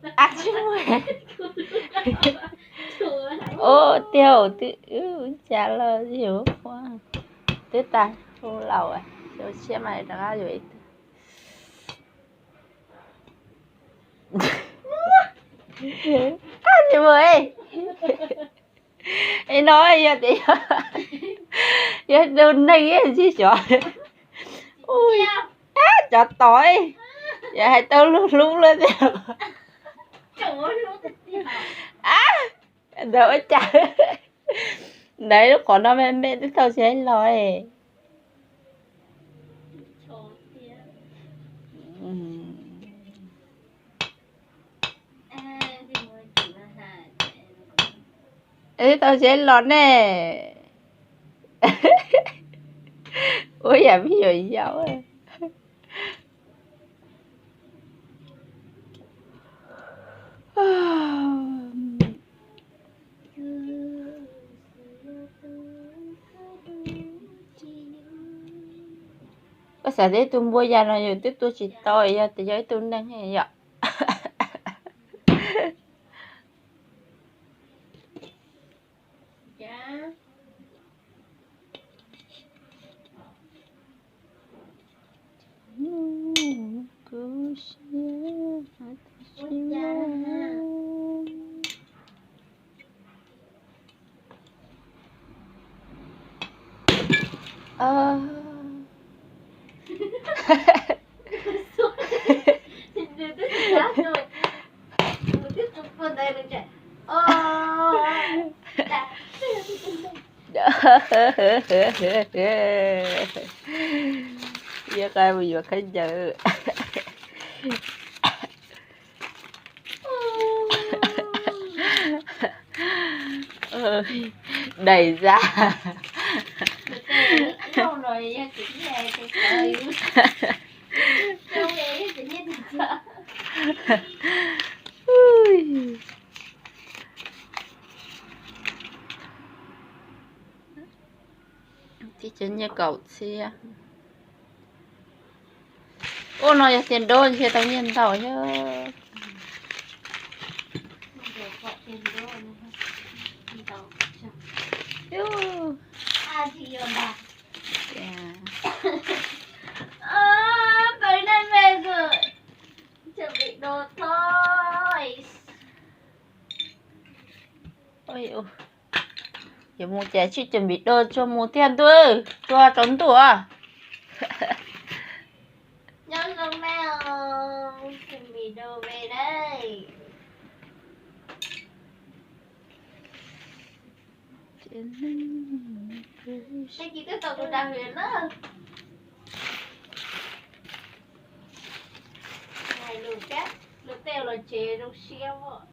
Ab tsis muaj. Ua tiag twb cas los yus twb tas hu laus, xyov tshiab mas rov qab yuav ib tug. Ab tsis muaj. Es no yog tias yog tus neeg tsis xyov, ua cov tod yog hais tau lub hlub luaj tiag. Ab, ntawd ua cas, ntawd lub qhov no me me twb tau siab los. Twb tau siab los ne. Ua yam me nyuam yaus. Koj xav tias ib tug npua yas no yus twb tua tsis tau, yog tias yog ib tug neeg yom. Yog qai mus yuav khaub ncaws. Dais zaj. Tib cov nyiaj kaum txhiab. Ua no yog tias dub ntshe tau nyiaj ntau thiab. Yuav mus ces tsis cov npis do tsuag mus thiab ntuj, tsuag tsaus ntuj. Nyob zoo na, cov npis do ve dab. Tag kis twb tau tus dag hwv na. Hais lus thiab, lus tej los tsev zoo siab.